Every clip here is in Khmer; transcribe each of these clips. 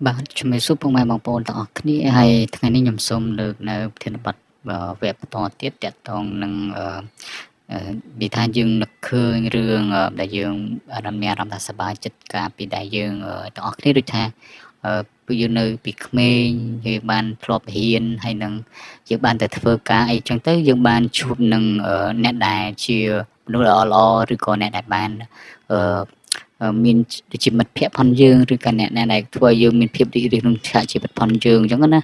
បាទជំរាបសួរពុកម៉ែបងប្អូនទាំងអស់គ្នាហើយថ្ងៃនេះខ្ញុំសូមលើកនៅប្រធានបទវគ្គបន្តទៀតតកតងនឹងនិយាយថាយើងនឹកឃើញរឿងដែលយើងមានអារម្មណ៍ថាសប្បាយចិត្តកាលពីដែលយើងទាំងអស់គ្នាដូចថាពួកយើងនៅពីក្មេងយើងបានធ្លាប់រៀនហើយនឹងយើងបានតែធ្វើការអីចឹងទៅយើងបានជួបនឹងអ្នកដែលជាមនុស្សល្អៗឬក៏អ្នកដែលបានអឺមានដូចជាមិត្តភ័ក្តិផងយើងឬក៏អ្នកណាដែលធ្វើឲ្យយើងមានភាពរីករាយក្នុងឆាកជីវិតផងយើងអញ្ចឹងណា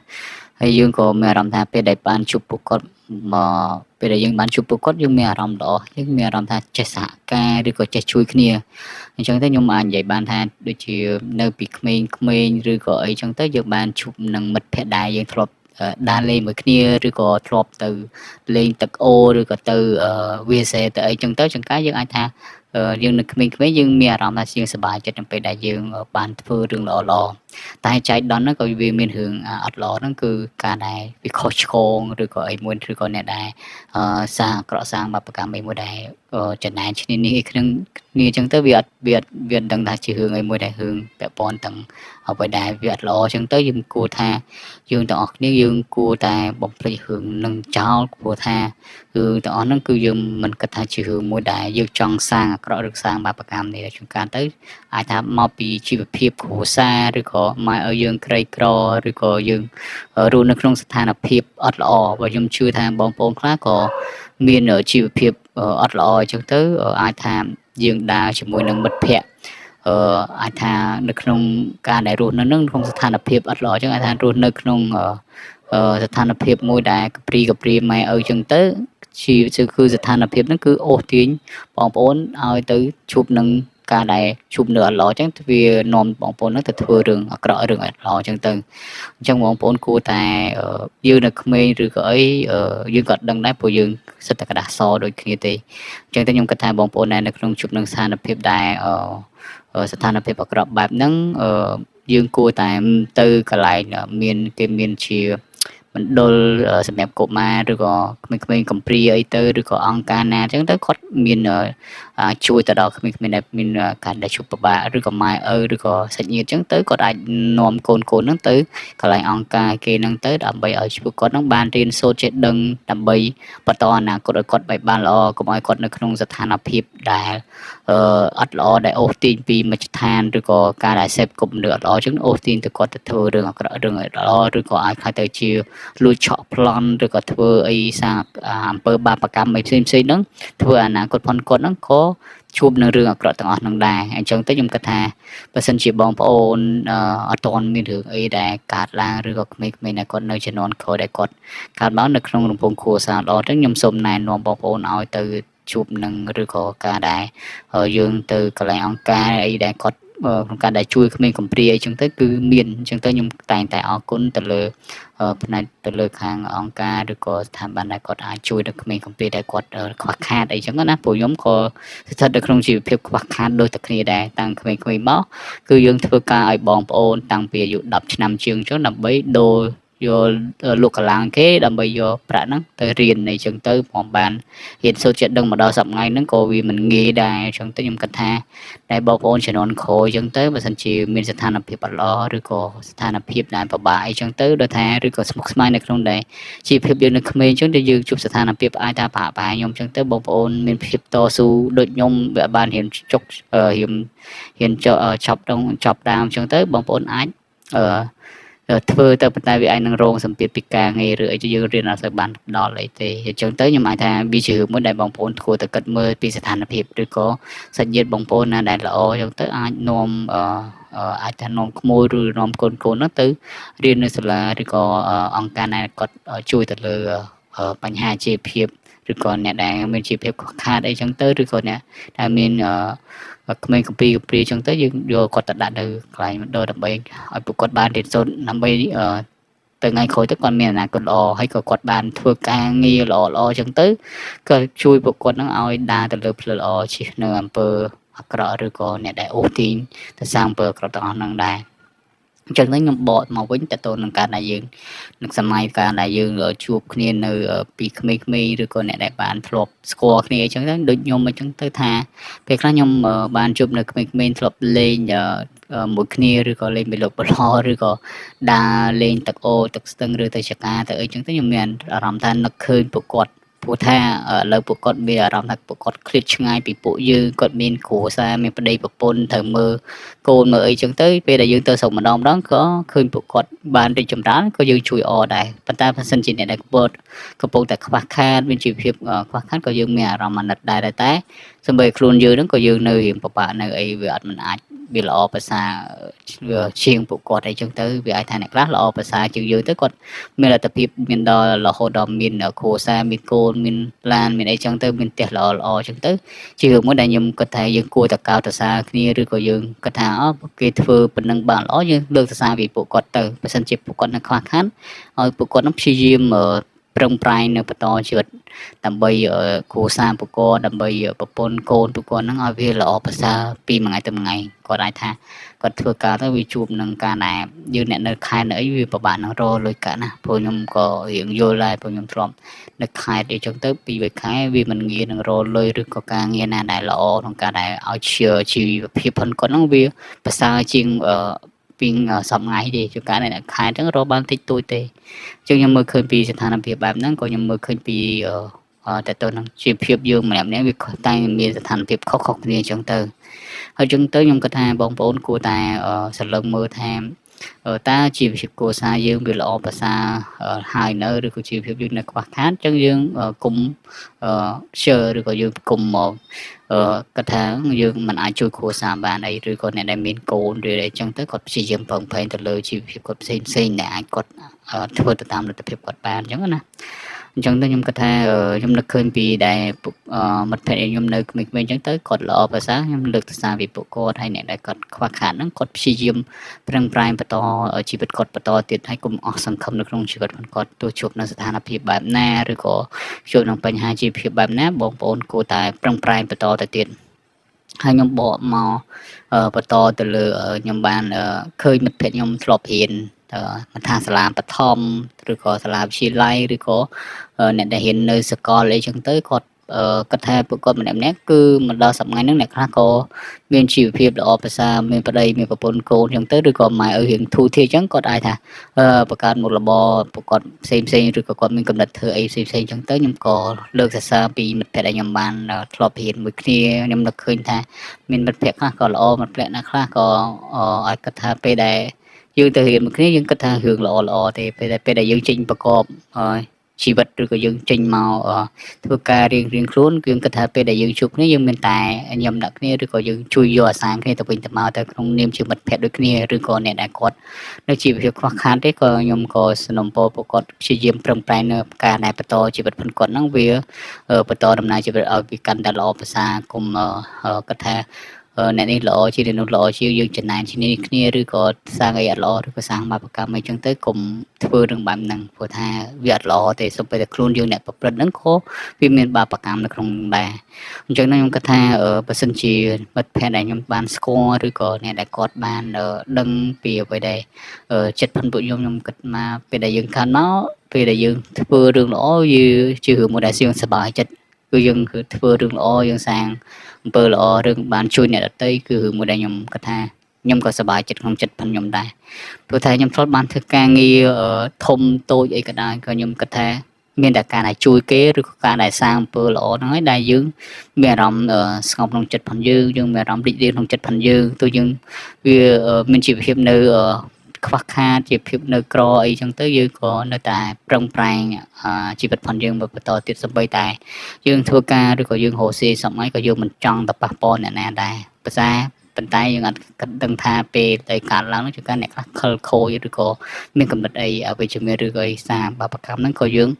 ហើយយើងក៏មានអារម្មណ៍ថាពេលដែលបានជួបពួកគាត់មកពេលដែលយើងបានជួបពួកគាត់យើងមានអារម្មណ៍ល្អយើងមានអារម្មណ៍ថាចេះសហការឬក៏ចេះជួយគ្នាអញ្ចឹងទៅខ្ញុំអាចនិយាយបានថាដូចជានៅពីក្មេងៗឬក៏អីចឹងទៅយើងបានជួបនឹងមិត្តភ័ក្តិដែលយើងធ្លាប់ដើរលេងមួយគ្នាឬក៏ធ្លាប់ទៅលេងទឹកអូរឬក៏ទៅវាសេទៅអីចឹងទៅចង្ការយើងអាចថាយើងនៅក្មេងៗយើងមានអារម្មណ៍ថាយើងសប្បាយចិត្តនៅពេលដែលយើងបានធ្វើរឿងល្អៗតែចែកដន្យហ្នឹងក៏វាមានរឿងអត់ល្អហ្នឹងគឺការដែលវាខុសឆ្គងឬក៏អីមួយឬក៏អ្នកដែលសាងអាក្រក់សាងបាបកម្មអីមួយដែលចំណែនឈ្នានីសអីគ្នាគ្នាអញ្ចឹងទៅវាអត់វាអត់វាអត់ដឹងថាជារឿងអីមួយដែលរឿងពាក់ព័ន្ធទាំងអ្វីដែលវាអត់ល្អអញ្ចឹងទៅយើងគួរថាយើងទាំងអស់គ្នាយើងគួរតែបំភ្លេចរឿងនឹងចោលព្រោះថារឿងទាំងអស់ហ្នឹងគឺយើងមិនគិតថាជារឿងមួយដែលយើងចង់សាងអាក្រក់ឬសាងបាបកម្មនេះជួនកាលទៅអាចថាមកពីជីវភាពគ្រួសារឬក៏មកឲ្យយើងក្រីក្រឬក៏យើងរស់នៅក្នុងស្ថានភាពអត់ល្អបើខ្ញុំជឿថាបងប្អូនខ្លះក៏មានជីវភាពអត់ល្អអញ្ចឹងទៅអាចថាយើងដើរជាមួយនឹងមិត្តភ័ក្តិអឺអាចថានៅក្នុងការដែលរស់នៅនឹងក្នុងស្ថានភាពអត់ល្អអញ្ចឹងអាចថារស់នៅក្នុងស្ថានភាពមួយដែលកព្រីកព្រាម៉ែឪអញ្ចឹងទៅជាគឺស្ថានភាពហ្នឹងគឺអូសទាញបងប្អូនឲ្យទៅជួបនឹងការដែលជួបនៅអត់ល្អអញ្ចឹងវានាំបងប្អូនហ្នឹងទៅធ្វើរឿងអាក្រក់រឿងអត់ល្អអញ្ចឹងទៅអញ្ចឹងបងប្អូនគួរតែយើងនៅក្មេងឬក៏អីយើងក៏ដឹងដែរព្រោះយើងសិតតែក្តារសដូចគ្នាទេអញ្ចឹងទៅខ្ញុំគិតថាបងប្អូនដែលនៅក្នុងជួបនឹងស្ថានភាពដែលស្ថានភាពអាក្រក់បែបហ្នឹងយើងគួរតែទៅកន្លែងមានគេមានជាមណ្ឌលសម្រាប់កុមារឬក៏ក្មេងៗកំព្រាអីទៅឬក៏អង្គការណាអញ្ចឹងទៅគាត់មានជួយទៅដល់ក្មេងៗដែលមានការដែលជួបពិបាកឬក៏ម៉ែឪឬក៏សាច់ញាតិអញ្ចឹងទៅគាត់អាចនាំកូនកូនហ្នឹងទៅកន្លែងអង្គការគេហ្នឹងទៅដើម្បីឲ្យពួកគាត់ហ្នឹងបានរៀនសូត្រចេះដឹងដើម្បីបន្តអនាគតឲ្យគាត់បែបបានល្អកុំឲ្យគាត់នៅក្នុងស្ថានភាពដែលអត់ល្អដែលអូសទាញពីមជ្ឈដ្ឋានឬក៏ការដែលសេពគប់មនុស្សអត់ល្អអញ្ចឹងអូសទាញទៅគាត់ទៅធ្វើរឿងអាក្រក់រឿងអត់ល្អឬក៏អាចខ្លាចទៅជាលួចឆក់ប្លន់ឬក៏ធ្វើអីសាអំពើបាបកម្មអីផ្សេងផ្សេងហ្នឹងធ្វើអនាគតផងគាត់ហ្នឹងក៏ជួបនឹងរឿងអាក្រក់ទាំងអស់ហ្នឹងដែរអញ្ចឹងទៅខ្ញុំគិតថាបើសិនជាបងប្អូនអត់ទាន់មានរឿងអីដែលកើតឡើងឬក៏ក្មេងៗដែលគាត់នៅជំនាន់ក្រោយដែលគាត់កើតមកនៅក្នុងរំពងគ្រួសារល្អទៅខ្ញុំសូមណែនាំបងប្អូនឲ្យទៅជួបនឹងឬក៏ការដែលយើងទៅកន្លែងអង្គការអីដែលគាត់ក្នុងការដែលជួយក្មេងកំព្រាអីចឹងទៅគឺមានអញ្ចឹងទៅខ្ញុំតែងតែអរគុណទៅលើផ្នែកទៅលើខាងអង្គការឬក៏ស្ថាប័នដែលគាត់អាចជួយដល់ក្មេងកំព្រាដែលគាត់ខ្វះខាតអីចឹងណាព្រោះខ្ញុំក៏ស្ថិតនៅក្នុងជីវភាពខ្វះខាតដូចតែគ្នាដែរតាំងក្មេងៗមកគឺយើងធ្វើការឲ្យបងប្អូនតាំងពីអាយុ10ឆ្នាំជាងចឹងដើម្បីដូរយកលក់កម្លាំងគេដើម្បីយកប្រាក់ហ្នឹងទៅរៀនអីចឹងទៅព្រមបានរៀនសូត្រចេះដឹងមកដល់សប្តាហ៍ហ្នឹងក៏វាមិនងាយដែរអញ្ចឹងទៅខ្ញុំគិតថាតែបងប្អូនជំនាន់ក្រោយអញ្ចឹងទៅបើសិនជាមានស្ថានភាពអត់ល្អឬក៏ស្ថានភាពដែលពិបាកអីចឹងទៅដោយថាឬក៏ស្មុគស្មាញនៅក្នុងដែរជីវភាពយើងនៅក្មេងអញ្ចឹងទៅយើងជួបស្ថានភាពអាចថាប្រហាក់ប្រហែលខ្ញុំអញ្ចឹងទៅបងប្អូនមានភាពតស៊ូដូចខ្ញុំវាបានរៀនចុករៀនរៀនចប់ដងចប់ដើមអញ្ចឹងទៅបងប្អូនអាចអឺធ្វើទៅប៉ុន្តែវាអាចនឹងរងសម្ពាធពីការងារឬអីយើងរៀនអត់សូវបានដល់អីទេអញ្ចឹងទៅខ្ញុំអាចថាវាជារឿងមួយដែលបងប្អូនគួរតែគិតមើលពីស្ថានភាពឬក៏សាច់ញាតិបងប្អូនណាដែលល្អអញ្ចឹងទៅអាចនាំអាចថានាំក្មួយឬនាំកូនកូនហ្នឹងទៅរៀននៅសាលាឬក៏អង្គការណាគាត់ជួយទៅលើបញ្ហាជីវភាពឬក៏អ្នកដែលមានជីវភាពខ្វះខាតអីចឹងទៅឬក៏អ្នកដែលមានក្មេងកំពីកំព្រាចឹងទៅយើងយកគាត់ទៅដាក់នៅកន្លែងមណ្ឌលដើម្បីឲ្យពួកគាត់បានរៀនសូត្រដើម្បីទៅថ្ងៃក្រោយទៅគាត់មានអនាគតល្អហើយក៏គាត់បានធ្វើការងារល្អល្អចឹងទៅក៏ជួយពួកគាត់នឹងឲ្យដើរទៅលើផ្លូវល្អជិះនៅអំពើអាក្រក់ឬក៏អ្នកដែលអូសទាញទៅសាងអំពើអាក្រក់ទាំងអស់ហ្នឹងដែរ។ អញ្ចឹងទៅខ្ញុំបកមកវិញតទៅនឹងការដែលយើងនឹងសម័យកាលដែលយើងជួបគ្នានៅពីក្មេងៗឬក៏អ្នកដែលបានធ្លាប់ស្គាល់គ្នាអញ្ចឹងទៅដូចខ្ញុំអញ្ចឹងទៅថាពេលខ្លះខ្ញុំបានជួបនៅក្មេងៗធ្លាប់លេងមួយគ្នាឬក៏លេងបិលបលឬក៏ដើរលេងទឹកអូទឹកស្ទឹងឬទៅចកាទៅអីចឹងទៅខ្ញុំមានអារម្មណ៍ថានឹកឃើញពួកគាត់ព្រោះថាឥឡូវពួកគាត់មានអារម្មណ៍ថាពួកគាត់ឃ្លាតឆ្ងាយពីពួកយើងគាត់មានគ្រួសារមានប្តីប្រពន្ធត្រូវមើលកូនមើលអីចឹងទៅពេលដែលយើងទៅស្រុកម្ដងម្ដងក៏ឃើញពួកគាត់បានរីកចម្រើនក៏យើងជួយអដែរប៉ុន្តែបើសិនជាអ្នកដែលកំពុងតែខ្វះខាតមានជីវភាពខ្វះខាតក៏យើងមានអារម្មណ៍អាណិតដែរតែសូម្បីខ្លួនយើងហ្នឹងក៏យើងនៅរៀងពិបាកនៅអីវាអត់មិនអាចវាល្អប្រសើរជាងពួកគាត់អីចឹងទៅវាអាចថាអ្នកខ្លះល្អប្រសើរជាងយើងទៅគាត់មានលទ្ធភាពមានដល់រហូតដល់មានគ្រួសារមានកូនមានឡានមានអីចឹងទៅមានផ្ទះល្អល្អចឹងទៅជារឿងមួយដែលខ្ញុំគិតថាយើងគួរតែកោតសរសើរគ្នាឬក៏យើងគិតថាអូគេធ្វើប៉ុណ្ណឹងបានល្អយើងលើកសរសើរពីពួកគាត់ទៅបើសិនជាពួកគាត់នៅខ្វះខាតឲ្យពួកគាត់នឹងព្យាយាមប្រឹងប្រែងនៅបន្តជីវិតដើម្បីគ្រួសារពួកគាត់ដើម្បីប្រពន្ធកូនពួកគាត់ហ្នឹងឲ្យវាល្អប្រសើរពីមួយថ្ងៃទៅមួយថ្ងៃគាត់អាចថាគាត់ធ្វើការទៅវាជួបនឹងការដែលយើងអ្នកនៅខេត្តនៅអីវាពិបាកនឹងរកលុយកាក់ណាព្រោះខ្ញុំក៏រៀងយល់ដែរព្រោះខ្ញុំធ្លាប់នៅខេត្តអីចឹងទៅពី3ខែវាមិនងាយនឹងរកលុយឬក៏ការងារណាដែលល្អក្នុងការដែលឲ្យជីវភាពផងគាត់ហ្នឹងវាប្រសើរជាងពីសប្ងៃទេជួនកាលនៅខេត្តហ្នឹងរកបានតិចតួចទេអញ្ចឹងខ្ញុំមើលឃើញពីស្ថានភាពបែបហ្នឹងក៏ខ្ញុំមើលឃើញពីតើទៅនឹងជីវភាពយើងម្នាក់ៗវាតែមានស្ថានភាពខុសៗគ្នាអញ្ចឹងទៅហើយអញ្ចឹងទៅខ្ញុំគិតថាបងប្អូនគួរតែសន្លឹងមើលថាតើជីវភាពគ្រួសារយើងវាល្អប្រសើរហើយនៅឬក៏ជីវភាពយើងនៅខ្វះខាតអញ្ចឹងយើងគុំ share ឬក៏យើងគុំមកគិតថាយើងមិនអាចជួយគ្រួសារបានអីឬក៏អ្នកដែលមានកូនឬអីចឹងទៅគាត់ព្យាយាមប្រឹងប្រែងទៅលើជីវភាពគាត់ផ្សេងផ្សេងដែលអាចគាត់ធ្វើទៅតាមលទ្ធភាពគាត់បានអញ្ចឹងណាអញ្ចឹងទៅខ្ញុំគិតថាខ្ញុំនឹកឃើញពីដែលមិត្តភក្តិខ្ញុំនៅក្មេងៗអញ្ចឹងទៅគាត់ល្អប្រសើរខ្ញុំលើកសរសើរពីពួកគាត់ហើយអ្នកដែលគាត់ខ្វះខាតហ្នឹងគាត់ព្យាយាមប្រឹងប្រែងបន្តជីវិតគាត់បន្តទៀតហើយកុំអស់សង្ឃឹមនៅក្នុងជីវិតរបស់គាត់ទោះជួបនៅស្ថានភាពបែបណាឬក៏ជួបនឹងបញ្ហាជីវភាពបែបណាបងប្អូនគួរតែប្រឹងប្រែងបន្តទៅទៀតហើយខ្ញុំបកមកបន្តទៅលើខ្ញុំបានឃើញមិត្តភក្តិខ្ញុំធ្លាប់រៀនមិនថាសាលាបឋមឬក៏សាលាវិទ្យាល័យឬក៏អ្នកដែលរៀននៅសាកលអីចឹងទៅគាត់គាត់ថាពួកគាត់ម្នាក់ៗគឺមកដល់សប្តាហ៍ហ្នឹងអ្នកខ្លះក៏មានជីវភាពល្អប្រសើរមានប្តីមានប្រពន្ធកូនចឹងទៅឬក៏ម៉ែឪរៀងធូរធារចឹងគាត់អាចថាបង្កើតមុខរបរពួកគាត់ផ្សេងផ្សេងឬក៏គាត់មានកំណត់ធ្វើអីផ្សេងផ្សេងចឹងទៅខ្ញុំក៏លើកសរសើរពីមិត្តភក្តិដែលខ្ញុំបានធ្លាប់រៀនមួយគ្នាខ្ញុំនឹកឃើញថាមានមិត្តភក្តិខ្លះក៏ល្អមិត្តភក្តិណាខ្លះក៏អាចគិតថាពេលដែលយើងទៅរៀនមួយគ្នាយើងគិតថារឿងល្អល្អទេពេលដែលយើងចេញប្រកបជីវិតឬក៏យើងចេញមកធ្វើការរៀងរៀងខ្លួនគឺគិតថាពេលដែលយើងជួបគ្នាយើងមានតែញ៉ាំដាក់គ្នាឬក៏យើងជួយយកអាសាគ្នាទៅវិញទៅមកទៅក្នុងនាមជាមិត្តភក្តិដូចគ្នាឬក៏អ្នកដែលគាត់នៅជីវភាពខ្វះខាតទេក៏ខ្ញុំក៏สนំពរពួកគាត់ព្យាយាមប្រឹងប្រែងនៅការដែលបន្តជីវិតផងគាត់ហ្នឹងវាបន្តដំណើរជីវិតឲ្យវាកាន់តែល្អប្រសើរកុំគិតថាអ្នកនេះល្អជាងអ្នកនោះល្អជាងយើងចំណែនជាគ្នាឬក៏សាងអីអត់ល្អឬក៏សាងបាបកម្មអីចឹងទៅកុំធ្វើរឿងបែបហ្នឹងព្រោះថាវាអត់ល្អទេសូម្បីតែខ្លួនយើងអ្នកប្រព្រឹត្តហ្នឹងក៏វាមានបាបកម្មនៅក្នុងដែរអញ្ចឹងខ្ញុំគិតថាបើសិនជាមិត្តភក្តិដែលខ្ញុំបានស្គាល់ឬក៏អ្នកដែលគាត់បានដឹងពីអ្វីដែលចិត្តផិនពួកខ្ញុំខ្ញុំគិតមកពេលដែលយើងខានមកពេលដែលយើងធ្វើរឿងល្អយើងជារឿងមួយដែលយើងសប្បាយចិត្តគឺយើងគឺធ្វើរឿងល្អយើងសាងអំពើល្អរឿងបានជួយអ្នកដទៃគឺរឿងមួយដែលខ្ញុំគិតថាខ្ញុំក៏សប្បាយចិត្តក្នុងចិត្តផងខ្ញុំដែរព្រោះថាខ្ញុំធ្លាប់បានធ្វើការងារធំតូចអីក៏ដោយក៏ខ្ញុំគិតថាមានតែការដែលជួយគេឬក៏ការដែលសាងអំពើល្អហ្នឹងហើយដែលយើងមានអារម្មណ៍ស្ងប់ក្នុងចិត្តផងយើងយើងមានអារម្មណ៍រីករាយក្នុងចិត្តផងយើងទោះយើងវាមានជីវភាពនៅខ្វះខាតជីវភាពនៅក្រអីចឹងទៅយើងក៏នៅតែប្រឹងប្រែងជីវិតផងយើងបន្តទៀតសូម្បីតែយើងធ្វើការឬក៏យើងរកស៊ីសម័យក៏យើងមិនចង់ទៅប៉ះពាល់អ្នកណាដែរភាសាប៉ុន្តែយើងអត់គិតដឹងថាពេលដែលកើតឡើងជួនកាលអ្នកខ្លះខិលខូចឬក៏មានកំណត់អីអវិជ្ជមានឬក៏អីសាបាបកម្មហ្នឹងក៏យើង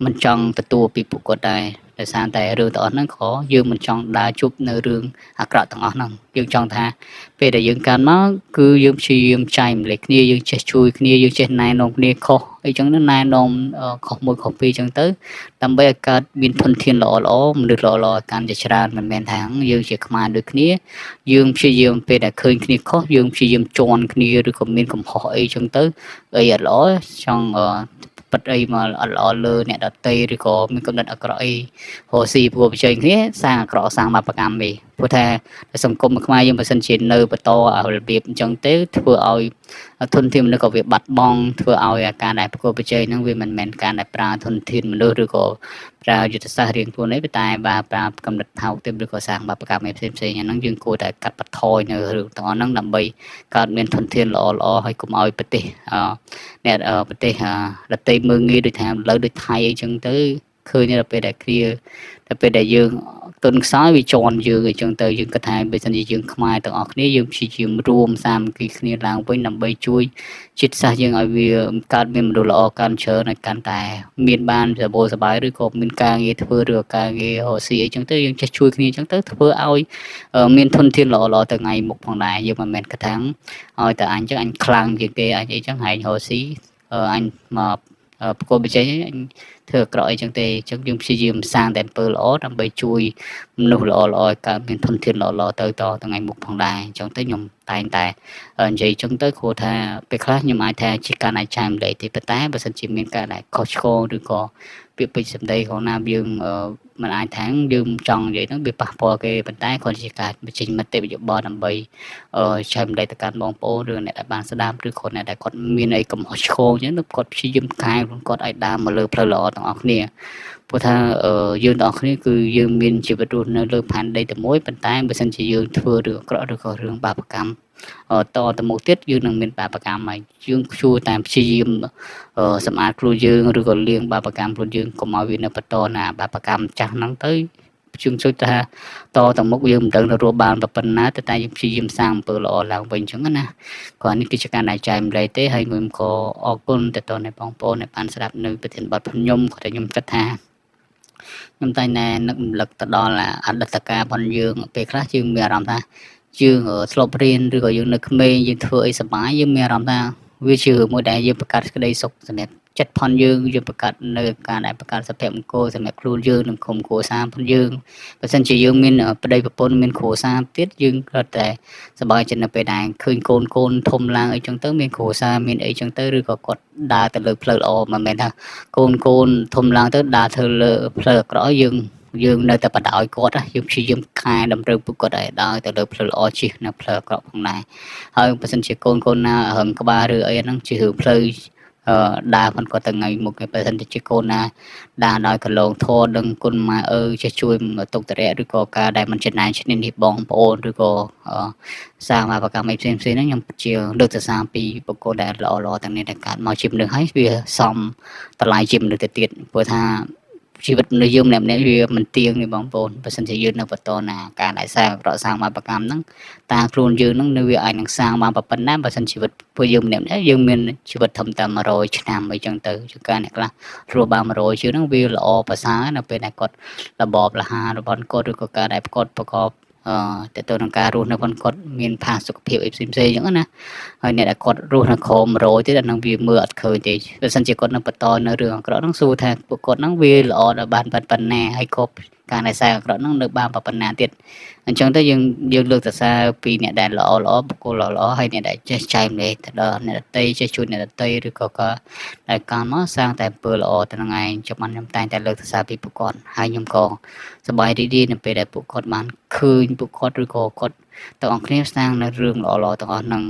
មិនចង់ទទួលពីពួកគាត់ដែរ ដោយសារតែរឿងទាំងអស់ហ្នឹងក៏យើងមិនចង់ដើរជួបនៅរឿងអាក្រក់ទាំងអស់ហ្នឹងយើងចង់ថាពេលដែលយើងកើតមកគឺយើងព្យាយាមចែកម្លែកគ្នាយើងចេះជួយគ្នាយើងចេះណែនាំគ្នាខុសអីចឹងទៅណែនាំខុសមួយខុសពីរចឹងទៅដើម្បីឲ្យកើតមានធនធានល្អល្អមនុស្សល្អល្អឲ្យកាន់តែច្រើនមិនមែនថាយើងជាខ្មែរដូចគ្នាយើងព្យាយាមពេលដែលឃើញគ្នាខុសយើងព្យាយាមជន់គ្នាឬក៏មានកំហុសអីចឹងទៅអីអត់ល្អចង់ពិតអីមកអត់ល្អលើអ្នកដតីឬក៏មានកំណត់អាក្រក់អីរកស៊ីព្រោះប្រជែងគ្នាសាងអាក្រក់សាងបាបកម្មទេព្រោះថាសង្គមខ្មែរយើងបើសិនជានៅបន្តរបៀបអញ្ចឹងទេធ្វើឲ្យធនធានមនុស្សក៏វាបាត់បង់ធ្វើឲ្យអាការដែលប្រកួតប្រជែងហ្នឹងវាមិនមែនការដែលប្រើធនធានមនុស្សឬក៏ប្រើយុទ្ធសាស្ត្ររៀងខ្លួនទេតែបាទប្រើកំណត់ថោកទាបឬក៏សាងបាបកម្មផ្សេងផ្សេងអាហ្នឹងយើងគួរតែកាត់បន្ថយនៅរឿងទាំងអស់ហ្នឹងដើម្បីកើតមានធនធានល្អល្អហើយកុំឲ្យប្រទេសអ្នកប្រទេសដទៃមើលងាយដូចថាលើដូចថៃអីចឹងទៅឃើញដល់ពេលដែលគ្រាដល់ពេលដែលយើងទុនខ្សោយវាជន់យើងអញ្ចឹងទៅយើងគិតថាបើសិនជាយើងខ្មែរទាំងអស់គ្នាយើងព្យាយាមរួមសាមគ្គីគ្នាឡើងវិញដើម្បីជួយជាតិសាសន៍យើងឲ្យវាកើតមានមនុស្សល្អកាន់ច្រើនឲ្យកាន់តែមានបានសបោសបាយឬក៏មានការងារធ្វើឬការងាររកស៊ីអីចឹងទៅយើងចេះជួយគ្នាអញ្ចឹងទៅធ្វើឲ្យមានធនធានល្អល្អទៅថ្ងៃមុខផងដែរយើងមិនមែនគិតថាឲ្យតែអញចឹងអញខ្លាំងជាងគេអញអីចឹងហែងរកស៊ីអញមកប្រកបវិជ័យអញធ្វើអាក្រក់អីចឹងទេអញ្ចឹងយើងព្យាយាមសាងតែអំពើល្អដើម្បីជួយមនុស្សល្អល្អឲ្យកើតមានធនធានល្អល្អទៅតថ្ងៃមុខផងដែរអញ្ចឹងទៅខ្ញុំតែងតែនិយាយអញ្ចឹងទៅគ្រាន់ថាពេលខ្លះខ្ញុំអាចថាជាការអាចចែកម្លែកទេប៉ុន្តែបើសិនជាមានការដែលខុសឆ្គងឬក៏ពាក្យពេចន៍សម្ដីของណាយើងមិនអាចថាយើងចង់និយាយហ្នឹងវាប៉ះពាល់គេប៉ុន្តែគ្រាន់ជាការបញ្ចេញមតិយោបល់ដើម្បីចែកម្លែកទៅកាន់បងប្អូនឬអ្នកដែលបានស្ដាប់ឬក៏អ្នកដែលគាត់មានអីកំហុសឆ្គងអញ្ចឹងគាត់ព្យាយាមកែខ្លួនគាត់ឲ្យដើរមកលើផ្លូវល្អទាំងអស់គ្នាព្រោះថាយើងទាំងអស់គ្នាគឺយើងមានជីវិតរស់នៅលើផែនដីតែមួយប៉ុន្តែបើសិនជាយើងធ្វើរឿងអាក្រក់ឬក៏រឿងបាបកម្មតទៅមុខទៀតយើងនឹងមានបាបកម្មហើយយើងគួរតែព្យាយាមសម្អាតខ្លួនយើងឬក៏លាងបាបកម្មខ្លួនយើងកុំឲ្យវានៅបន្តណាបាបកម្មចាស់ហ្នឹងទៅយើងជួយថាតទៅមុខយើងមិនដឹងទៅរស់បានប៉ុណ្ណាតែយើងព្យាយាមសាងអំពើល្អឡើងវិញអញ្ចឹងណាក៏នេះគឺជាការដែលចែកម្លែកទេហើយខ្ញុំក៏អរគុណទៅដល់អ្នកបងប្អូនដែលបានស្ដាប់នៅប្រធានបទខ្ញុំក៏តែខ្ញុំគិតថាខ្ញុំតែណែនឹករំលឹកទៅដល់អតីតកាលរបស់យើងពេលខ្លះយើងមានអារម្មណ៍ថាយើងធ្លាប់រៀនឬក៏យើងនៅក្មេងយើងធ្វើអីសប្បាយយើងមានអារម្មណ៍ថាវាជារឿងមួយដែលយើងបង្កើតក្តីសុខសម្រាប់ចិត្តផនយើងយើងបង្កើតនៅការដែលបង្កើតសុភមង្គលសម្រាប់ខ្លួនយើងនិងក្រុមគ្រួសារផងយើងបើសិនជាយើងមានប្តីប្រពន្ធមានគ្រួសារទៀតយើងក៏តែសប្បាយចិត្តនៅពេលដែលឃើញកូនកូនធំឡើងអីចឹងទៅមានគ្រួសារមានអីចឹងទៅឬក៏គាត់ដើរទៅលើផ្លូវល្អមិនមែនថាកូនកូនធំឡើងទៅដើរធ្វើលើផ្លូវអាក្រក់យើងនៅតែបដ ாய் គាត់យើងព្យាយាមកែតម្រូវពួកគាត់ឲ្យដើរទៅលើផ្លូវល្អជិះនៅផ្លូវអាក្រក់ផងដែរហើយបើសិនជាកូនកូនណារឹងក្បាលឬអីហ្នឹងជារឿងផ្លូវដើរផងគាត់ទៅថ្ងៃមុខបើសិនជាកូនណាដើរដោយកន្លងធរដឹងគុណម៉ែឪចេះជួយទុកតរៈឬក៏ការដែលមិនចំណែនឈ្នានីសបងប្អូនឬក៏សាងបាបកម្មអីផ្សេងផ្សេងហ្នឹងខ្ញុំជាលើកសរសើរពីបុគ្គលដែលល្អល្អទាំងនេះដែលកើតមកជាមនុស្សហើយវាសមតម្លៃជាមនុស្សទៅទៀតព្រោះថាជីវិតមនុស្សយើងម្នាក់ៗវាមិនទៀងទេបងប្អូនបើសិនជាយើងនៅបន្តណាការដែលសាងរកសាងបាបកម្មហ្នឹងតាខ្លួនយើងហ្នឹងនៅវាអាចនឹងសាងបានប៉ុណ្ណាបើសិនជីវិតពួកយើងម្នាក់ៗយើងមានជីវិតធំតែ100ឆ្នាំអីចឹងទៅជួនកាលអ្នកខ្លះរស់បាន100ជាងហ្នឹងវាល្អប្រសើរនៅពេលដែលគាត់របបលហារបស់គាត់ឬក៏ការដែលគាត់ប្រកបតទៅនឹងការរស់នៅផងគាត់មានផាសុខភាពអីផ្សេងផ្សេងអញ្ចឹងណាហើយអ្នកដែលគាត់រស់នៅក្រោម100ទៀតអានឹងវាមើលអត់ឃើញទេបើសិនជាគាត់នៅបន្តនៅរឿងអាក្រក់ហ្នឹងសួរថាពួកគាត់ហ្នឹងវាល្អដល់បានប៉ុណ្ណាហើយក៏ការដែលសាងអាក្រក់ហ្នឹងនៅបានប៉ុណ្ណាទៀតអញ្ចឹងទៅយើងលើកសរសើរពីអ្នកដែលល្អល្អបុគ្គលល្អល្អហើយអ្នកដែលចេះចែកម្លែកទៅដល់អ្នកដទៃចេះជួយអ្នកដទៃឬក៏ក៏ដែលកាលមកសាងតែអំពើល្អទៅនឹងឯងចាំបានខ្ញុំតែងតែលើកសរសើរពីពួកគាត់ហើយខ្ញុំក៏សប្បាយរីករាយនៅពេលដែលពួកគាត់បានឃើញពួកគាត់ឬក៏គាត់ទាំងអស់គ្នាសាងនៅរឿងល្អល្អទាំងអស់ហ្នឹង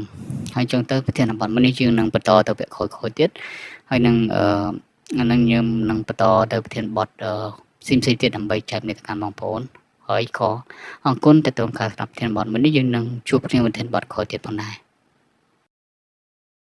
ហើយអញ្ចឹងទៅប្រធានបទមួយនេះយើងនឹងបន្តទៅវគ្គក្រោយៗទៀតហើយនឹងនឹងខ្ញុំនឹងបន្តទៅប្រធានបទផ្សេងៗទៀតដើម្បីចែករំលែកទៅកាន់បងប្អូនហើយក៏អរគុណទៅតាមការស្ដាប់ប្រធានបទមួយនេះយើងនឹងជួបគ្នាប្រធានបទក្រោយទៀតផងដែរ។